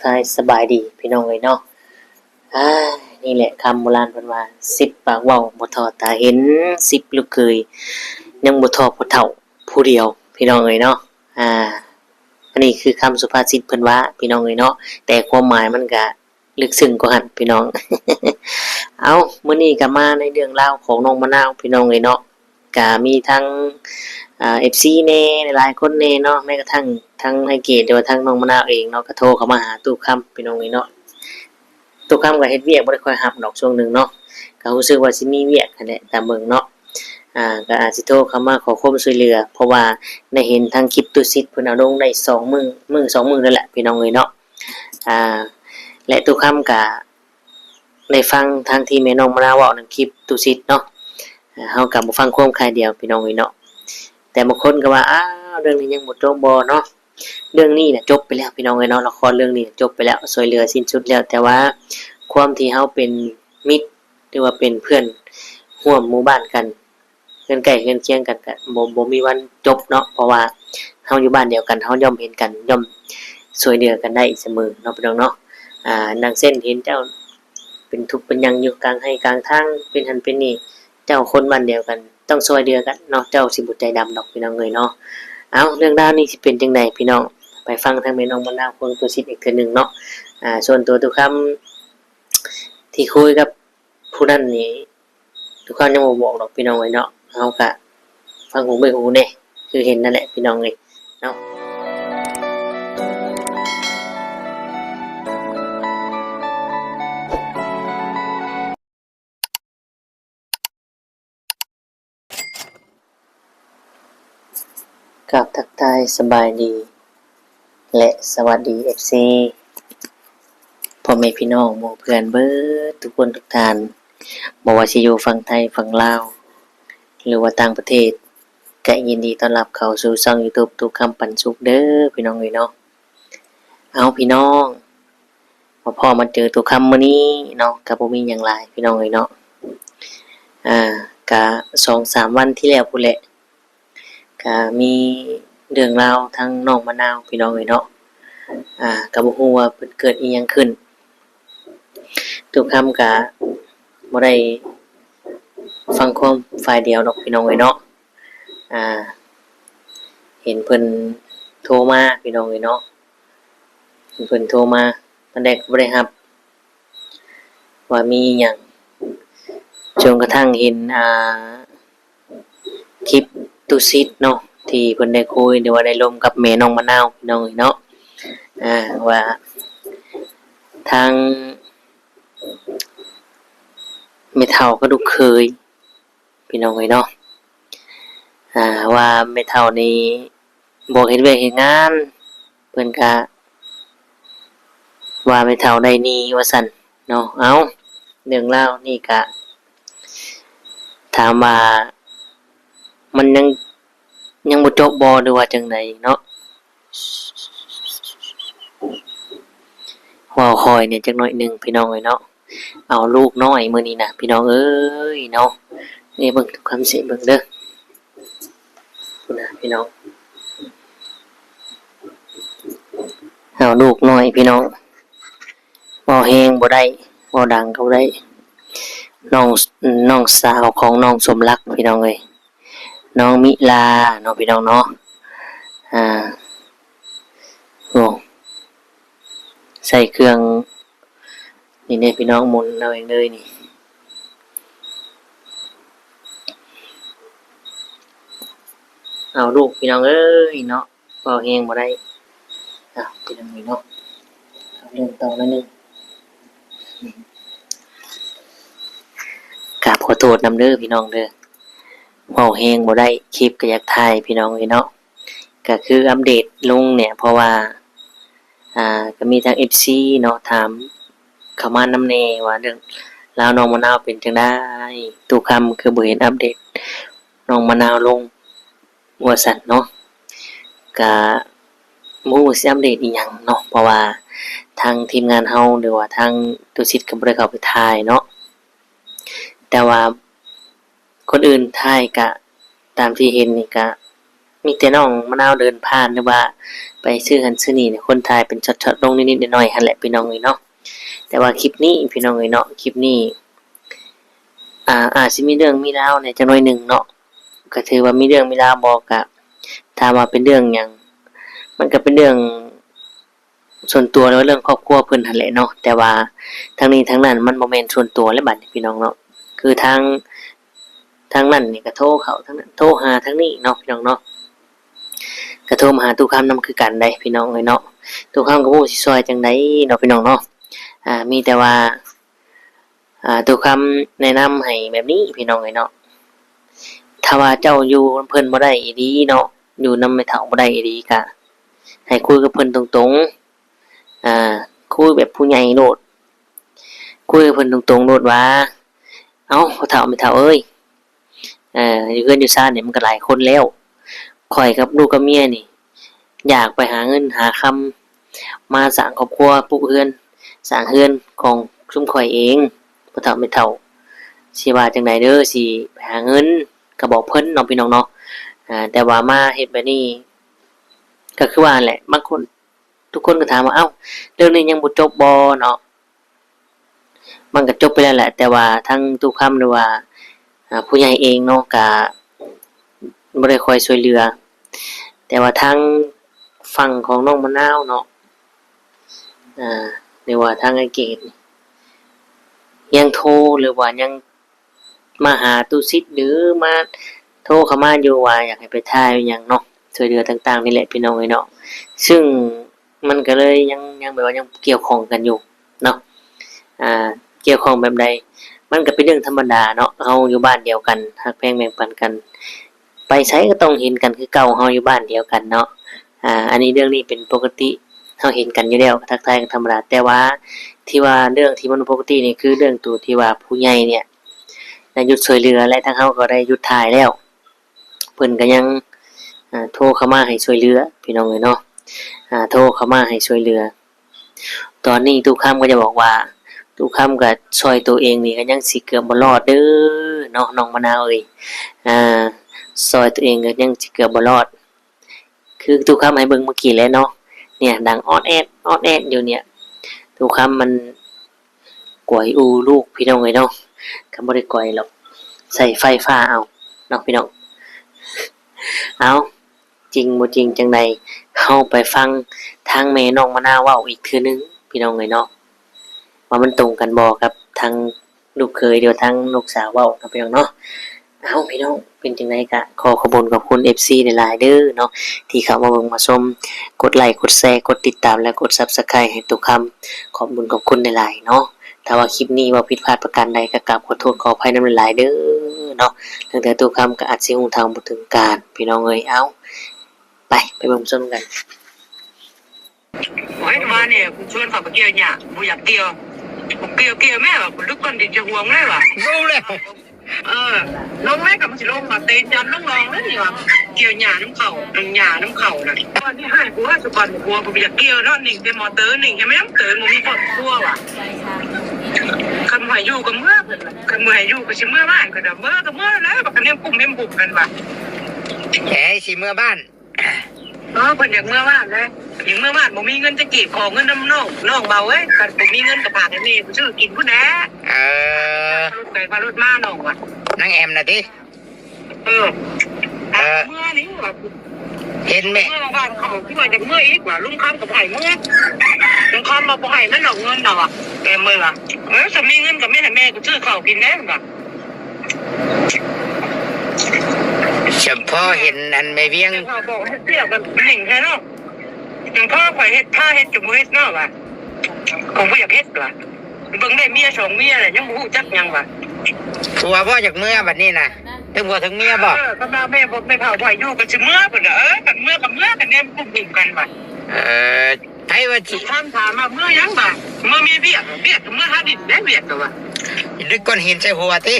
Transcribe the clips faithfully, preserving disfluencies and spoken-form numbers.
ทายสบายดีพี่น้องเอ้ยเนาะ อ่า นี่แหละคำโบราณเพิ่นว่า สิบปากเว้าบ่ท้อตาเห็น สิบลูกเขยยังบ่ท้อพ่อเฒ่าผู้เดียว พี่น้องเอ้ยเนาะ อ่า อันนี้คือคำสุภาษิตเพิ่นว่า พี่น้องเอ้ยเนาะ แต่ความหมายมันก็ ลึกซึ้งกว่าหั่นพี่น้อง เอ้า มื้อนี้ก็มาในเรื่องราวของน้องมะนาวพี่น้องเอ้ยเนาะ ก็มีทั้ง อ่า เอฟซี แหน่ หลายๆคนแหน่เนาะ แม้กระทั่งทั้งอ้ายเกด หรือว่าทั้งน้องมะนาวเองเนาะ ก็โทรเข้ามาหาตู้คำพี่น้องเอ้ยเนาะ ตู้คำก็เฮ็ดเวียกบ่ได้ค่อยรับดอกช่วงหนึ่งเนาะ ก็รู้สึกว่าสิมีเวียกหั้นแหละ ตามเบิ่งเนาะ อ่า ก็อาจสิโทรเข้ามาขอความช่วยเหลือ เพราะว่าได้เห็นทางคลิปตู้ซิดเพิ่นเอาลงได้สองมื้อ มื้อสองมื้อนั่นแหละพี่น้องเอ้ยเนาะ อ่า และตู้คำก็ได้ฟังทางที่แม่น้องมะนาวเว้าในคลิปตู้ซิดเนาะ อ่า เฮาก็บ่ฟังความข้างเดียวพี่น้องเอ้ยเนาะ แต่บางคนก็ว่า อ้าว เรื่องนี้ยังบ่จบบ่เนาะ เรื่องนี้น่ะจบไปแล้วพี่น้องเอ้ยเนาะ ละครเรื่องนี้จบไปแล้ว ช่วยเหลือสิ้นสุดแล้ว แต่ว่าความที่เฮาเป็นมิตร หรือว่าเป็นเพื่อนร่วมหมู่บ้านกัน เฮือนใกล้เฮือนเคียงกันก็บ่ บ่มีวันจบเนาะ เพราะว่าเฮาอยู่บ้านเดียวกัน เฮาย่อมเห็นกัน ย่อมช่วยเหลือกันได้เสมอเนาะพี่น้องเนาะ อ่า ดังเช่นเห็นเจ้าเป็นทุกข์เป็นหยังอยู่กลางไร่กลางทาง เป็นหั้นเป็นนี่ เจ้าคนบ้านเดียวกัน ต้องช่วยเหลือกันเนาะ เจ้าสิบ่ใจดำดอกพี่น้องเอ้ยเนาะ เอ้า เรื่องราวนี้สิเป็นจั่งใดพี่น้อง ไปฟังทางแม่น้องมะนาวคนตัวสิทธิ์อีกเทื่อหนึ่งเนาะ อ่า ส่วนตัวตู้คำที่คุยกับผู้นั้นนี่ ตู้คำยังบ่บอกดอกพี่น้องเอ้ยเนาะ เฮาก็ฟังหูไว้หูแหน่ คือเห็นนั่นแหละพี่น้องเอ้ยเนาะ กราบทักทายสบายดี และสวัสดี เอฟซี พ่อแม่พี่น้องหมู่เพื่อนเบิดทุกคนทุกท่าน บ่ว่าสิอยู่ฝั่งไทยฝั่งลาว หรือว่าต่างประเทศ ก็ยินดีต้อนรับเข้าสู่ช่อง YouTube ตู้คำปันสุขเด้อพี่น้องเอ้ยเนาะ เอาพี่น้อง มาพ้อมาเจอตู้คำมื้อนี้เนาะ ก็บ่มีหยังหลายพี่น้องเอ้ยเนาะ อ่า ก็สองสามวันที่แล้วพู้นแหละ ก็มีเรื่องราวทั้งน้องมะนาวพี่น้องเอ้ยเนาะ อ่า ก็บ่ฮู้ว่าเพิ่นเกิดอิหยังขึ้น ตู้คำก็บ่ได้ฟังความฝ่ายเดียวดอกพี่น้องเอ้ยเนาะ อ่า เห็นเพิ่นโทรมาพี่น้องเอ้ยเนาะ เห็นเพิ่นโทรมา ตอนแรกก็บ่ได้รับ ว่ามีหยัง จนกระทั่งเห็น อ่า คลิปตู้ซิดเนาะ ที่เพิ่นได้คุย หรือว่าได้ลมกับแม่น้องมะนาวพี่น้องเอ้ยเนาะ อ่า ว่าทางแม่เฒ่ากับลูกเขย พี่น้องเอ้ยเนาะ อ่า ว่าแม่เฒ่านี่บ่เฮ็ดเวียกเฮ็ดงาน เพิ่นก็ว่าแม่เฒ่าได้หนี้ว่าซั่นเนาะ เอ้า เรื่องราวนี่ก็ถามว่ามันยัง ยังบ่จบบ่ หรือว่าจั่งใดเนาะ เว้าค่อยแหน่จักหน่อยหนึ่งพี่น้องเอ้ยเนาะ เอาลูกน้อยมื้อนี้นะพี่น้องเอ้ยเนาะ นี่เบิ่งคำสิเบิ่งเด้อ พู้นนะพี่น้อง เอาลูกน้อยพี่น้อง เว้าแฮงบ่ได้ เว้าดังก็บ่ได้ น้อง น้องสาวของน้องสมรักพี่น้องเอ้ย น้องมิลาเนาะพี่น้องเนาะ อ่า โอ้ ใส่เครื่อง นี่เนี่ยพี่น้อง หมุนเอาเองเลยนี่ เอาลูกพี่น้องเอ้ยเนาะ เว้าแฮงบ่ได้ อ่ะพี่น้องเอ้ยเนาะ เอาเรื่องต่อแล้วหนึ่ง กราบขอโทษนำเด้อพี่น้องเด้อ เว้าแฮงบ่ได้ คลิปก็อยากถ่ายพี่น้องเอ้ยเนาะ ก็คืออัปเดตลงเนี่ย เพราะว่า อ่า ก็มีทั้ง เอฟซี เนาะ ถามเข้ามานำแหน่ว่าเรื่องราวน้องมะนาวเป็นจั่งใด ตู้คำคือบ่เห็นอัปเดตน้องมะนาวลง ว่าซั่นเนาะ ก็บ่ฮู้สิอัปเดตอิหยังเนาะ เพราะว่าทางทีมงานเฮา หรือว่าทางตู้ซิดก็บ่ได้เข้าไปถ่ายเนาะ แต่ว่าคนอื่นถ่ายก็ตามที่เห็นนี่ก็ มีแต่น้องมะนาวเดินผ่านหรือว่าไปซื้อหั้นซื้อนี่เนี่ย คนถ่ายเป็นช็อตๆลงนิดๆหน่อยๆหั้นแหละพี่น้องเอ้ยเนาะ แต่ว่าคลิปนี้พี่น้องเอ้ยเนาะ คลิปนี้ อ่า อาจสิมีเรื่องมีราวแหน่จักหน่อยหนึ่งเนาะ ก็ถือว่ามีเรื่องมีราวบ่ ก็ถามว่าเป็นเรื่องหยัง มันก็เป็นเรื่องส่วนตัวหรือว่าเรื่องครอบครัวเพิ่นหั้นแหละเนาะ แต่ว่าทั้งนี้ทั้งนั้นมันบ่แม่นส่วนตัวแล้วบัดนี้พี่น้องเนาะ คือทาง ทางนั้นนี่ก็โทรเข้าทางนั้น โทรหาทางนี้เนาะพี่น้องเนาะ ก็โทรมาหาตู้คำนำคือกันเด้พี่น้องเอ้ยเนาะ ตู้คำก็บ่ฮู้สิซ่อยจั่งใดเนาะพี่น้องเนาะ อ่า มีแต่ว่า อ่า ตู้คำแนะนำให้แบบนี้พี่น้องเอ้ยเนาะ ถ้าว่าเจ้าอยู่นำเพิ่นบ่ได้อีหลีเนาะ อยู่นำแม่เฒ่าบ่ได้อีหลี ก็ให้คุยกับเพิ่นตรงๆ อ่า คุยแบบผู้ใหญ่โลด คุยกับเพิ่นตรงๆโลดว่า เอ้า พ่อเฒ่าแม่เฒ่าเอ้ย เอ่อ อยู่เฮือนอยู่ซานนี่มันก็หลายคนแล้ว ข้อยกับลูกกับเมียนี่ อยากไปหาเงินหาคำมาสร้างครอบครัว ปลูกเฮือน สร้างเฮือนของซุมข้อยเอง พ่อเฒ่าแม่เฒ่า สิว่าจั่งใดเด้อ สิไปหาเงิน ก็บอกเพิ่นเนาะพี่น้องเนาะ อ่า แต่ว่ามาเฮ็ดแบบนี้ ก็คือว่าแหละ บางคน ทุกคนก็ถามว่า เอ้า เรื่องนี้ยังบ่จบบ่เนาะ มันก็จบไปแล้วแหละ แต่ว่าทางตู้คำหรือว่า อ่า ผู้ใหญ่เองเนาะ ก็บ่ได้คอยช่วยเหลือ แต่ว่าทางฝั่งของน้องมะนาวเนาะ อ่า หรือว่าทางอ้ายเกด ยังโทรหรือว่ายัง มาหาตู้ซิดหรือมาโทรเข้ามาอยู่ว่าอยากให้ไปถ่ายอิหยังเนาะ ช่วยเหลือต่างๆนี่แหละพี่น้องเอ้ยเนาะ ซึ่งมันก็เลยยัง ยังแบบว่ายังเกี่ยวข้องกันอยู่เนาะ อ่า เกี่ยวข้องแบบใด มันก็เป็นเรื่องธรรมดาเนาะ เฮาอยู่บ้านเดียวกัน ฮักแพงแบ่งปันกัน ไปไสก็ต้องเห็นกันคือเก่า เฮาอยู่บ้านเดียวกันเนาะ อ่า อันนี้เรื่องนี้เป็นปกติ เฮาเห็นกันอยู่แล้ว ทักทายกันธรรมดา แต่ว่าที่ว่าเรื่องที่มันบ่ปกตินี่คือเรื่องตัวที่ว่าผู้ใหญ่เนี่ย ได้หยุดช่วยเหลือ และทางเฮาก็ได้หยุดถ่ายแล้ว เพิ่นก็ยัง อ่า โทรเข้ามาให้ช่วยเหลือ พี่น้องเอ้ยเนาะ อ่า โทรเข้ามาให้ช่วยเหลือ ตอนนี้ตู้คำก็จะบอกว่า ตู้คำก็ซ่อยตัวเองนี่ก็ยังสิเกือบบ่รอดเด้อเนาะ น้องมะนาวเอ้ย อ่า ซ่อยตัวเองก็ยังสิเกือบบ่รอด คือตู้คำให้เบิ่งเมื่อกี้แหละเนาะ เนี่ย ดังออดแอด ออดแอดอยู่เนี่ย ตู้คำมันก๋วยอู่ลูกพี่น้องเอ้ยเนาะ ก็บ่ได้ก๋วยหรอก ใส่ไฟฟ้าเอาเนาะพี่น้อง เอา จริงบ่จริงจั่งใด เฮาไปฟังทางแม่น้องมะนาวเว้าอีกเทื่อนึงพี่น้องเอ้ยเนาะ ว่ามันตรงกันบ่กับทางลูกเขยหรือว่าทางลูกสาวเว้าเนาะพี่น้องเนาะ เอ้า พี่น้อง เป็นจั่งใดก็ขอขอบคุณขอบคุณ เอฟซี หลายๆเด้อเนาะ ที่เข้ามาเบิ่งมาชม กดไลก์ กดแชร์ กดติดตาม และกด Subscribe ให้ตู้คำ ขอบคุณขอบคุณหลายๆเนาะ ถ้าว่าคลิปนี้เว้าผิดพลาดประการใดก็กราบขอโทษขออภัยนำหลายๆเด้อเนาะ ตั้งแต่ตู้คำก็อาจสิฮู้เท่าบ่ถึงการ พี่น้องเอ้ย เอ้า ไป ไปเบิ่งชมกัน โอ้ย มาเนี่ย กูชวนเขาไปเกี่ยวหญ้า กูอยากเกี่ยว กูเกี่ยว เกี่ยวแม่ว่ะ กูลุกก่อนดิ จะห่วงเลยว่ะ รู้แล้ว เออ ลงแม่กับมันสิลงมาเตะจำน้องๆเลยนี่ว่ะ เกี่ยวหญ้าน้ำเขา น้ำหญ้าน้ำเขาน่ะ ก่อนที่ให้กูว่าสุกรกูกลัว กูอยากเกี่ยวเนาะ หนิงเป็นมอเตอร์ หนิงยังไม่ต้องเตอร์ มึงมีครอบครัวว่ะ คันบ่ให้อยู่กับเมือ คันบ่ให้อยู่ก็สิเมือบ้านก็เด้อ เมือก็เมือแล้ว บักคะแนนกลุ่มเห็นบุกกันว่ะ เอ้ย สิเมือบ้าน เออ เพิ่นอยากเมือบ้านเลย อยากเมือบ้าน บ่มีเงินจะกีบ ขอเงินนำน้อง น้องเบาเอ้ย คันบ่มีเงินก็ฝากให้แม่กูซื้อกินพุ้นแหละ เออ รถไปมารถมาน้องว่ะ นางแอมน่ะติ เออ เออ เมือนี่ว่ะ เห็นแม่ เมือบ้านเขาคือว่าจะเมืออีกว่ะ ลุงคำก็บ่ให้เมือ ลุงคำมาบ่ให้มันดอกเงินน่ะว่ะ แอมเอ้ยว่ะ เออ ถ้ามีเงินก็แม่ให้แม่กูซื้อข้าวกินแหน่ว่ะ เฉพาะเห็นอันแม่เวียง แต่ว่าบอกให้เสียกันหนิงแท้เนาะ หลวงพ่อข่อยเฮ็ด พาเฮ็ดจนบ่เฮ็ดเนาะว่ะ ของบ่อยากเฮ็ดว่ะ เบิ่งได้เมียสองเมียแล้วยังบ่ฮู้จักหยังว่ะ ผัวบ่อยากเมือบัดนี้น่ะ ถึงผัวถึงเมียบ่ เออ ก็มาแม่บ่ แม่เฒ่าบ่ให้อยู่ก็สิเมือพุ้นน่ะ เออ คันเมือก็เมือ คันแนมกลุ่มๆกันว่ะ เออ ไผว่าสิ ถาม ถามว่าเมือหยังบ่ เมือมีเวียก เวียกก็เมือหาดินได้เวียกก็ว่ะ ดึกก้อนหินใส่หัวติ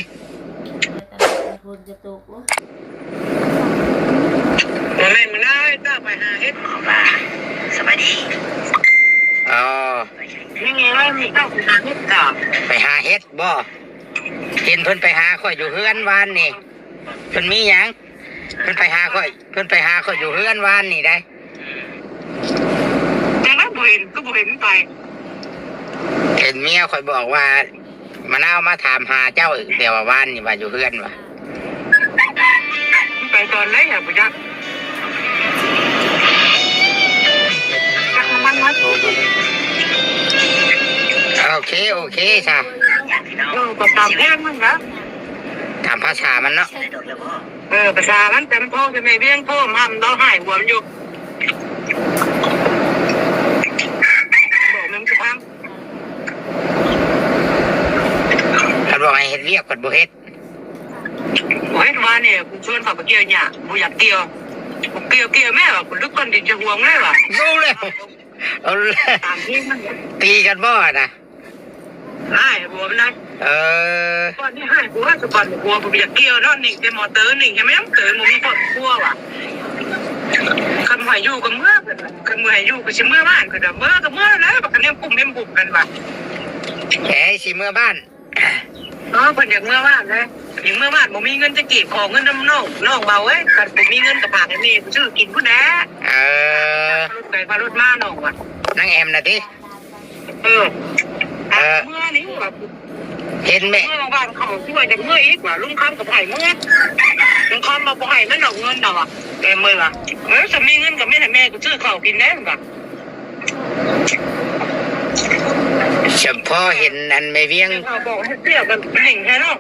บ่แม่นมื้อใดเจ้าไปหาเฮ็ด สบายดี อ๋อ นี่ไงว่ามีเจ้าไปหาเฮ็ดก่อน ไปหาเฮ็ดบ่ เห็นเพิ่นไปหาข้อยอยู่เฮือนวานนี่ เพิ่นมีหยัง เพิ่นไปหาข่อย เพิ่นไปหาข่อยอยู่เฮือนวานนี่ได้ จังได๋บ่เห็น คือบ่เห็นไป เห็นเมียข่อยบอกว่า มะนาวมาถามหาเจ้าอีก แต่ว่าวานนี่ว่าอยู่เฮือนว่ะ ไปตอนไหนอะบ่จัก จักมันมา โอเค โอเคซะ เออ ก็ตามแผนมันนะ ตามภาษามันเนาะ เออ ภาษามันจำพ่อจะไม่เวียงพ่อมันเราหายหัวมันอยู่ บอกมันจะพัง คันบอกให้เฮ็ดเวียก เพิ่นบ่เฮ็ด โอ้ย ว่าเนี่ย กูชวนเขาไปเกี่ยวหญ้า บ่อยากเกี่ยว บ่เกี่ยว เกี่ยวแม่ว่ะ กูลึกก้อนดินจะห่วงเลยว่ะ รู้แล้ว เอาแล้ว ตามที่มัน ตีกันบ่นะ อ้าย หัวมันนะ เออ ก่อนนี่อ้าย หัว สะก่อน หัว บ่อยากเกี่ยวเนาะ นิ่งแต่มอเตอร์ นิ่งใช่ไหม เตอร์ บ่มีครอบครัวว่ะ คันบ่ให้อยู่ก็เมือ คันบ่ให้อยู่ก็สิเมือบ้าน ก็เมือ ก็เมือแล้ว บักคะแนนกลุ่มเห็นบุกกันว่ะ แหม สิเมือบ้าน เออ เพิ่นอยากเมือบ้านเลย อยากเมือบ้าน บ่มีเงินจะกีบ ขอเงินนำน้อง น้องเบาเอ้ย คันบ่มีเงินก็ฝากให้แม่ซื้อกินพุ้นแหละ เออ รถไปพารถมาน้องว่ะ นางแอมน่ะติ เออ เออ เมือนี่ว่ะ เห็นแม่ เมือบ้านเขาคือว่าจะเมืออีกว่ะ ลุงคำก็บ่ให้เมือ ลุงคำมาบ่ให้มันดอกเงินน่ะว่ะ แม่เมือว่ะ เออ ถ้ามีเงินก็แม่ให้แม่ก็ซื้อข้าวกินแหน่ว่ะ เฉพาะเห็นอันแม่เวียง แต่เขาบอกให้เสียกันหนิงแท้เนาะ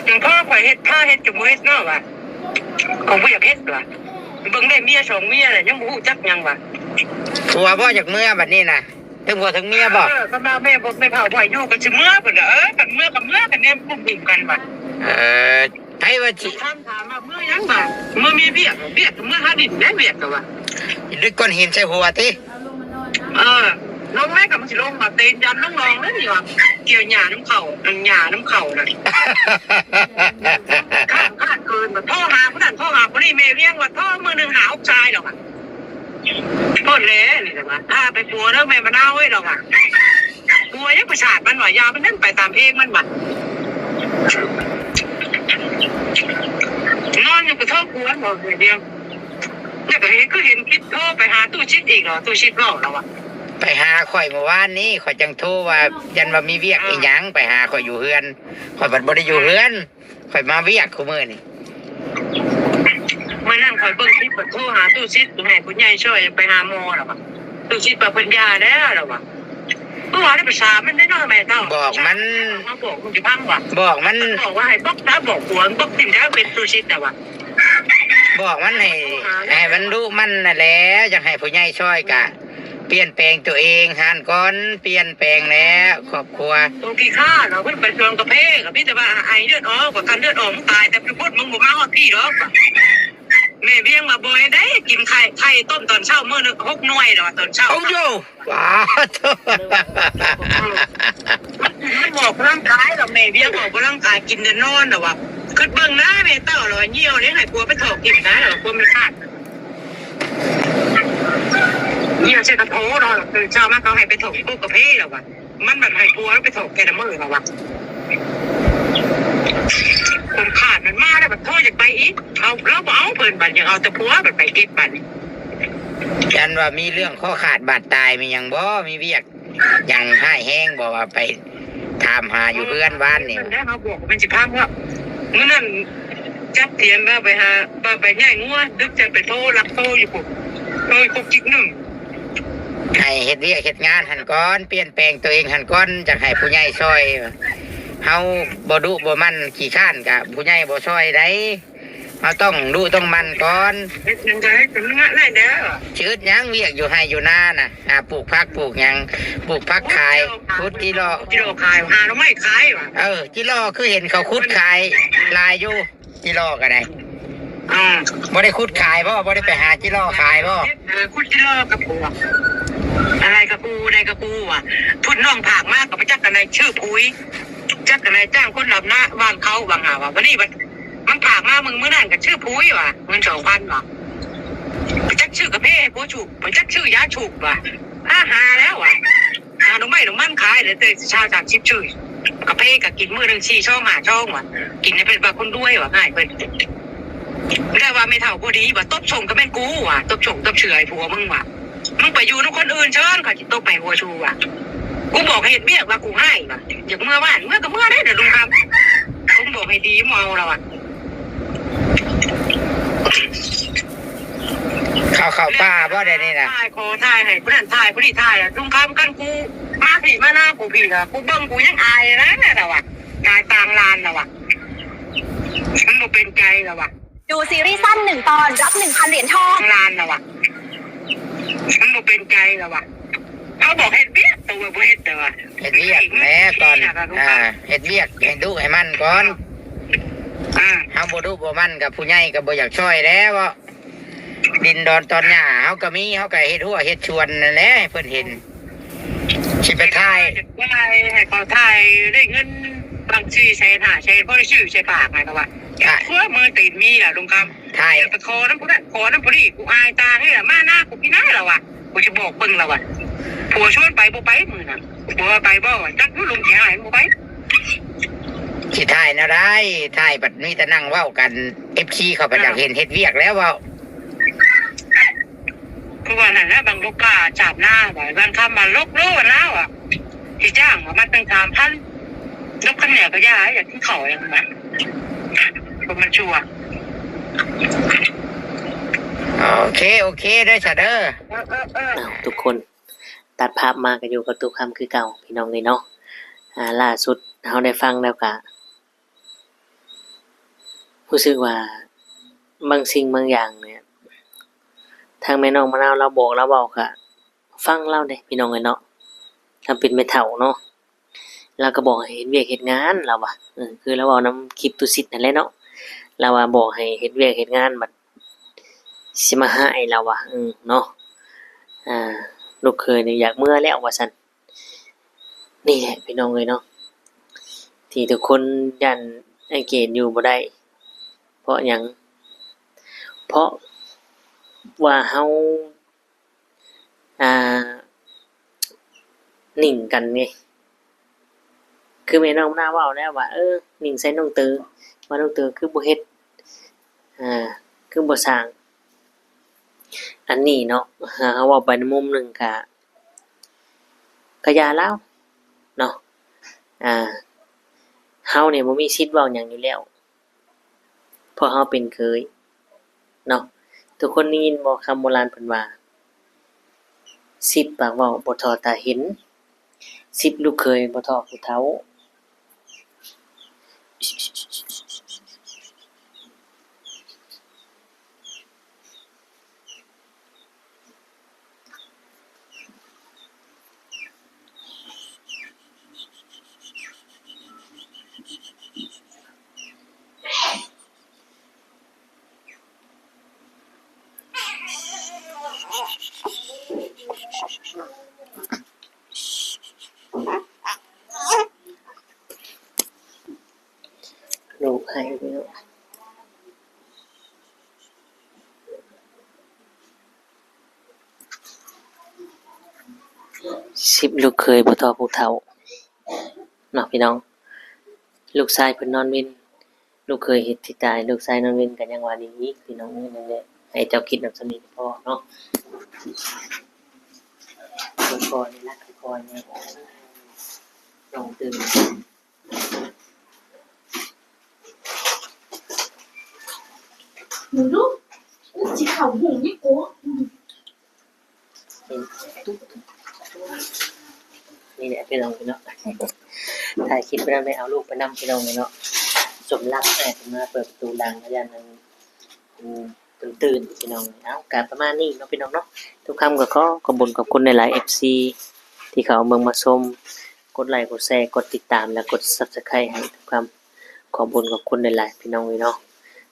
จังพ่อข่อยเฮ็ด พาเฮ็ดจังบ่เฮ็ดเนาะว่ะ เขาบ่อยากเฮ็ดว่ะ เบิ่งได้เมียสองเมียแล้วยังบ่ฮู้จักหยังว่ะ ผัวบ่อยากเมือบัดนี้นะ ทั้งผัวทั้งเมียบ่ เออ คันว่าแม่บ่ แม่เฒ่าบ่ให้อยู่ก็สิเมือพุ้นล่ะ เออ คันเมือก็เมือ คันแนมกลุ่มกันว่ะ เออ ไผว่าสิ คำถามว่าเมือหยังบ่ เมือมีเวียก เวียกก็เมือหาดินได้ เวียกก็ว่า ดึกก้อนหินใส่หัวติ เออ ลงแม่ก็มันสิลงมาเต้นยันน้องๆเลยนี่ว่า เกี่ยวหญ้านำเขา อันหญ้านำเขาน่ะ ข้ามคาดเกิน โทรหาผู้นั้น โทรหาผู้นี้ แม่เวียงว่าโทรมื้อหนึ่งหาหกสายดอกอะ โทษแล้วนี่แหละว่า ถ้าไปปัวเด้อแม่มะนาวเอ้ยดอกอะ ปัวยังประสาทมันว่ะ ยามันนั่นไปตามเพลงมันว่ะ นอนอยู่ก็โทษกวนบอกเดียว แล้วก็เห็น คือเห็นคลิปโทรไปหาตู้ชิดอีกเหรอ ตู้ชิดบอกแล้วอะ ไปหาข่อยเมื่อวานนี้ ข่อยจังโทรว่า ยันว่ามีเวียกอีหยัง ไปหาข่อยอยู่เฮือน ข่อยบัดบ่ได้อยู่เฮือน ข่อยมาเวียกคุมื้อนี่ มื้อนั้นข่อยเบิ่งคลิป บัดโทรหาตู้ชิด ให้ผู้ใหญ่ช่วยไปหาหมอแล้วอะ ตู้ชิดว่าเพิ่นหย่าแล้วแล้วอะ เมื่อวานนี้ไปถามมันได้เนาะแม่เฒ่า บอกมัน มาบอกมึงสิพังว่ะ บอกมัน บอกว่าให้บล็อกนะ บอกผัวบล็อกติ่มแล้วเป็นตู้ชิดน่ะว่ะ บอกมันให้ ให้มันดุมันนั่นแหละ อยากให้ผู้ใหญ่ช่วยกะ เปลี่ยนแปลงตัวเองหั้นก่อน เปลี่ยนแปลงแล้วครอบครัว โตขี้ข้านเนาะ เพิ่นไปสวนกาแฟก็มีแต่ว่าไอเลือดออก ว่าคันเลือดออกมึงตาย แต่ไปพูดมึงบ่มาฮอดพี่ดอก แม่เวียงว่าบ่ได้กินไข่ ไข่ต้มตอนเช้ามื้อหนึ่งหกหน่วยดอก ตอนเช้า โอ้โห ว้าโธ่ มันออกกำลังกายดอก แม่เวียงออกกำลังกาย กินแต่นอนดอกว่ะ คิดเบิ่งนะแม่เฒ่าดอก เหี่ยวนี่ให้ผัวไปถอกกินนะดอก ผัวมันขาด เหี่ยวใส่กระโถดอก ตื่นเช้ามาเขาให้ไปถอกพวกกาแฟดอกว่ะ มันแบบให้ผัวไปถอกแกละมื้อดอกว่ะ คนขาดมันมาแล้ว บัดโทรอยากไปอีก เอา เราบ่เอาเพิ่น บัดอยากเอาแต่ผัว บัดไปเก็บบัด ยันว่ามีเรื่องข้อขาดบาดตาย มีหยังบ่ มีเวียกหยังร้ายแรงบ่ ว่าไปถามหาอยู่เฮือนวานนี่ มันได้เขาบอกมันสิพังแล้ว มื้อนั้นจับเถียงว่าไปหา ว่าไปย้ายงัว ดึกจะไปโทร ลักโทรอยู่พุ้น โทรอยู่กุ๊กจิ๊กหนึ่ง ให้เฮ็ดเวียกเฮ็ดงานหั้นก่อน เปลี่ยนแปลงตัวเองหั้นก่อน อยากให้ผู้ใหญ่ช่วย เฮาบ่ดุบ่มั่นขี้คร้านกะผู้ใหญ่บ่ช่วยได้ เฮาต้องดุต้องมั่นก่อน เฮ็ดจั่งใด๋ก็เมือได้แล้ว สิอึดหยังเวียกอยู่ไร่อยู่นาน่ะ อ่า ปลูกผักปลูกหยัง ปลูกผักขาย ขุดจิหล่อ จิหล่อขาย หาหน่อไม้ขายว่ะ เออ จิหล่อคือเห็นเขาขุดขายหลายอยู่ จิหล่อก็ได้ อ่า บ่ได้ขุดขายบ่ บ่ได้ไปหาจิหล่อขายบ่ เออ ขุดจิหล่อกับปูอะ อะไรกับปู อะไรกับปูว่ะ พุ้นน้องผากมาก็ไปจักกันในชื่อผุย จักกันในจ้างคนดำนาบ้านเขาว่าหาว่ะ วันนี้มัน มันผากมามึงมื้อนั้นก็ชื่อผุยว่ะ เงินสองพันว่ะ ไปจักชื่อกาแฟให้ผัวสูบ ไปจักชื่อยาสูบว่ะ หาหาแล้วว่ะ หาหน่อไม้หน่อมันขายเลย แต่เช้าสามสิบชื่อ กาแฟก็กินมื้อหนึ่งสี่ซองห้าซองว่ะ กินให้เป็นว่าคนรวยว่ะ ง่ายเพิ่น แต่ว่าแม่เฒ่าผู้ดีว่าตบส่งก็แม่นกูว่ะ ตบส่งตบเฉื่อยผัวมึงว่ะ มึงไปอยู่นำคนอื่นเชิญ เขาสิตบให้หัวชูว่ะ กูบอกให้เฮ็ดเวียกว่ากูให้ว่ะ อยากเมือบ้าน เมือก็เมือได้เด้อลุงคำ ผมบอกให้ดี บ่เอาแล้วว่ะ เขาเข้าป่าบ่ได้นี่นะ ถ่ายขอถ่ายให้ผู้นั้นถ่ายผู้นี้ถ่ายอะ ลุงคำ คันกูมาพี้มาหน้ากูพี้นะ กูเบิ่งกูยังอายนะ แล้วว่ะ อายต่างลานแล้วว่ะ มันบ่เป็นใจแล้วว่ะ ดูซีรีส์สั้นหนึ่งตอนรับหนึ่งพันเหรียญทอง ต่างลานแล้วว่ะ มันบ่เป็นใจแล้วว่ะ เขาบอกเฮ็ดเวียก แต่ว่าบ่เฮ็ด แต่ว่า เฮ็ดเวียกแหน่ก่อน อ่า เฮ็ดเวียกให้ดุให้มันก่อน อ่า เฮาบ่ดุบ่มันกับผู้ใหญ่ก็บ่อยากช่วยแล้ว ดินดอนตอนหญ้าเฮาก็มี เฮาก็เฮ็ดหัวเฮ็ดสวนนั่นแหละให้เพิ่นเห็น สิไปถ่าย ว่าให้เขาถ่ายได้เงินบางสี่แสนห้าแสน พอได้ซื้อใส่ปากไงก็ว่า อ่ะ หัวมือตีนมีล่ะลุงคำ ถ่าย ไปขอนำผู้นั้นขอนำผู้นี้ กูอายตานี่ล่ะ มาหน้ากูพี้นะแล้วว่ะ กูสิบอกเบิ่งแล้วว่ะ ผัวชวนไปบ่ไปมื้อนั้น ผัวไปบ่ว่า จักอยู่ลุงสิหายบ่ไป สิถ่ายแนวใด ถ่ายบัดมีแต่นั่งเว้ากัน เอฟซี เขาก็อยากเห็นเฮ็ดเวียกแล้วเว้า คือว่านั่นแหละ บางลูกกาจาบหน้าว่า บางคำว่าลกรู้ว่าลาวอ่ะ สิจ้างว่ามาตั้งสามพัน ลกคันเหนียวก็ย่า อยากกินข้าวอย่างนั้น บ่มันชั่ว โอเค โอเคเด้อซะเด้อ เออ เออ เออ อ้าว ทุกคน ตัดภาพมาก็อยู่กับตู้คำคือเก่า พี่น้องเอ้ยเนาะ อ่า ล่าสุดเฮาได้ฟังแล้วก็ รู้สึกว่าบางสิ่งบางอย่างเนี่ย ทางแม่น้องมะนาวลาวบอกลาวเว้าก็ฟังลาวเด้ พี่น้องเอ้ยเนาะ ลาวเป็นแม่เฒ่าเนาะ ลาวก็บอกให้เฮ็ดเวียกเฮ็ดงาน ลาวว่า เออ คือลาวเว้านำคลิปตุสิตนั่นแหละเนาะ ลาวว่าบอกให้เฮ็ดเวียกเฮ็ดงาน บัดสิมาฮ้าย ลาวว่า เออ เนาะ อ่า ลูกเขยนี่อยากเมือแล้วว่าซั่น นี่แหละพี่น้องเอ้ยเนาะ ที่ทุกคนย้านอ้ายเกดอยู่บ่ได้ เพราะหยัง เพราะว่าเฮา อ่า นิ่งกันไง คือแม่น้องมะนาวเว้าแล้วว่า เออ นิ่งใส่น้องเตอ ว่าน้องเตอคือบ่เฮ็ด อ่า คือบ่สร้าง อันนี้เนาะ หากเฮาเว้าไปในมุมหนึ่งก็ ก็อย่าลาวเนาะ อ่า เฮาเนี่ยบ่มีสิทธิ์เว้าหยังอยู่แล้ว เพราะเฮาเป็นเขยเนาะ ทุกคนได้ยินบ่ คำโบราณเพิ่นว่า สิบปากเว้าบ่ท่อตาเห็น สิบลูกเขยบ่ท่อผู้เฒ่า ลูกให้ไปแล้ว สิบลูกเขยบ่ท่อผู้เฒ่า เนาะพี่น้อง ลูกชายเพิ่นนอนเว็น ลูกเขยเฮ็ดที่ตาย ลูกชายนอนเว็นก็ยังว่าดีอีก พี่น้องเอ้ย นั่นแหละ ให้เจ้าคิดนำส่ำนี้ก็พอเนาะ ค่อยๆนี่นะ ค่อยๆนี่ ลองตื่น มึงดู มึงสิเข้าห้องนี่กู นี่แหละพี่น้องเนาะ ถ่ายคลิปไปนำ ได้เอาลูกไปนำพี่น้องเนาะ สมรักแอบมาเปิดประตูดัง แล้วย่านมัน อืม เพิ่นตื่นพี่น้อง เอา ก็ประมาณนี้เนาะพี่น้องเนาะ ทุกคำก็ขอขอบคุณขอบคุณหลายๆ เอฟซี ที่เข้ามาเบิ่งมาชม กดไลค์ กดแชร์ กดติดตาม และกด Subscribe ให้ทุกคำ ขอบคุณขอบคุณหลายๆ พี่น้องเนาะ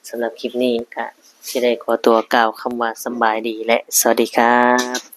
สำหรับคลิปนี้ก็สิได้ขอตัวกล่าวคำว่าสำบายดีและสวัสดีครับ